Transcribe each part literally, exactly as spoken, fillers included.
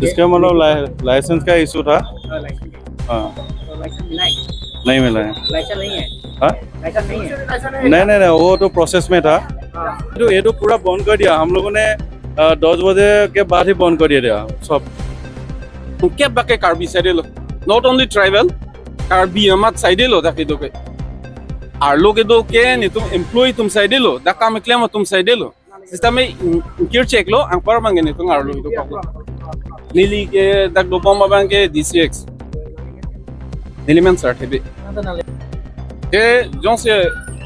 इसका मतलब लाइ-, लाइसेंस का इशू था। हाँ, लाइसेंस। हाँ। तो लाइसेंस मिला है? नहीं मिला है। लाइसेंस नहीं है? हाँ? लाइसेंस नहीं है? नहीं, नहीं, नहीं, वो तो प्रोसेस में था। हाँ। तो ये तो पूरा बंद कर दिया हम लोगों ने, अ, दस बजे के बाद ही बंद कर दिया सब। Kep bak ke Karbi side lo, not only tribal, Karbi amat side lo dak kedo ke. Arlo kedo ke netum employee atum side lo, dak kam klem atum side lo. Sitame in-, ingkir chek lo, anpar abang ke netum arlo kedo ke. Neli ke dak dobom abang ke D C X. Neli men sar thebe. Ke jongsi,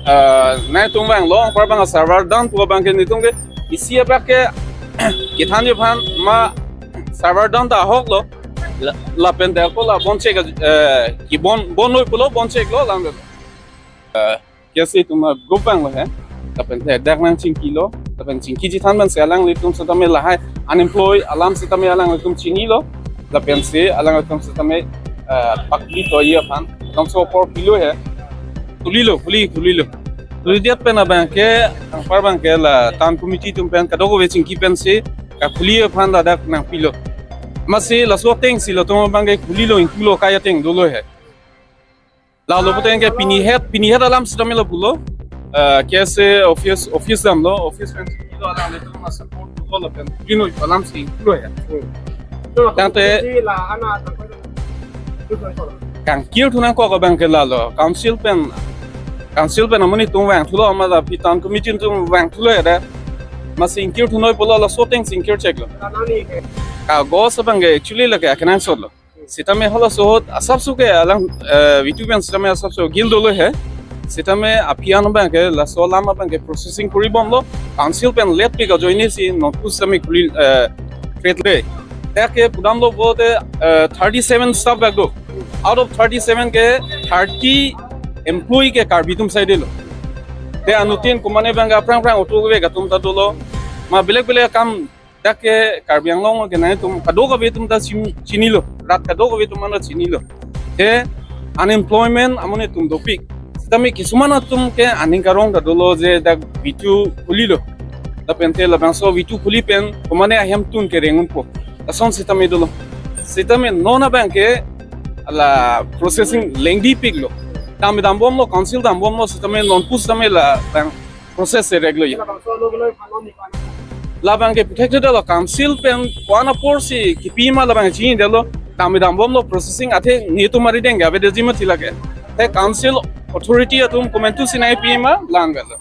ah, nangtum vanglo, anpar abang server down pu abang ke netum ke isi abang ke kethan aphan ma server down ta ahok lo. La, lapen dak ko la bon chek, eh, kebon, bon noi pulo bon chek lo alam. Eh, K S A atum group vanglo he. Lapen te dak nangchingki lo, lapen chingkiji than abang si alanglitum sitame lahai unemployed alam sitame alanglitum chinilo. Lapen si alanglitum sitame, eh, pakli toye aphan, atum so apor pilo he. Khuli lo, khuli, khuli lo. Khuli diat pen abang ke, anpar abang ke la town committee atum pen kadokave chingki pen si, kakhuli aphan ladak nangpilo. Amatsi laso ateng si latum abang ke khuli lo, ingku lo, kai ateng dolo he. Lalo pute ke pini het, pini het alam sitame lo pulo. Eh, K S A office, office damlo, office pen chingki lo alanglitum ma support lo lapen khuli noi alam si ingku lo he. Tangte kangkir thu nangkok abang ke lalo. Council pen, council pen amonit atum vangthulo, amat aphi town committee atum vangthulo ya da. Amatsi ingkir thu noi pulo, laso ateng si ingkir chek lo. Kagos abang ke actually lake akenangsot lo. Sitame halaso ahut asapso ke alang, eh, vitu pen sitame asapso gil dolo he. Sitame aphi an abang ke laso alam abang ke processing kori bomlo. Council pen late pi kajoine si non pu sitame khuli, eh, create le. Dak ke pudamlo bote, eh, thirty seven staff bak do. Out of thirty seven ke thirty employee ke Karbi atum side lo. Te anuttin komane abang ke aphrang aphrang auto ke atum ta dolo. Ma belek belek akam dak ke Karbi Anglong ke nangtum kadokave atum ta chini, chinilo. Rat kadokave atum mana chinilo. Te unemployment amonit atum dopik. Sitame kisuman atum ke aning karong ta dolo je dak vitu khuli lo. Lapen te labangso vitu khuli pen komane ahem tun ke reng unpo. Lason sitame dolo. Sitame non abang ke la processing lengdi pik lo. Dam dam bomlo, council dam bomlo, sitame non pu sitame labang process se reg lo ya. Labang ke protected lo, council pen ko-an apor si kipi ma labang chinidetlo, dam dam bomlo, processing athe netum arideng ke avedet ji mati lake. Te council authority atum komantu si nangpi ma lang galo.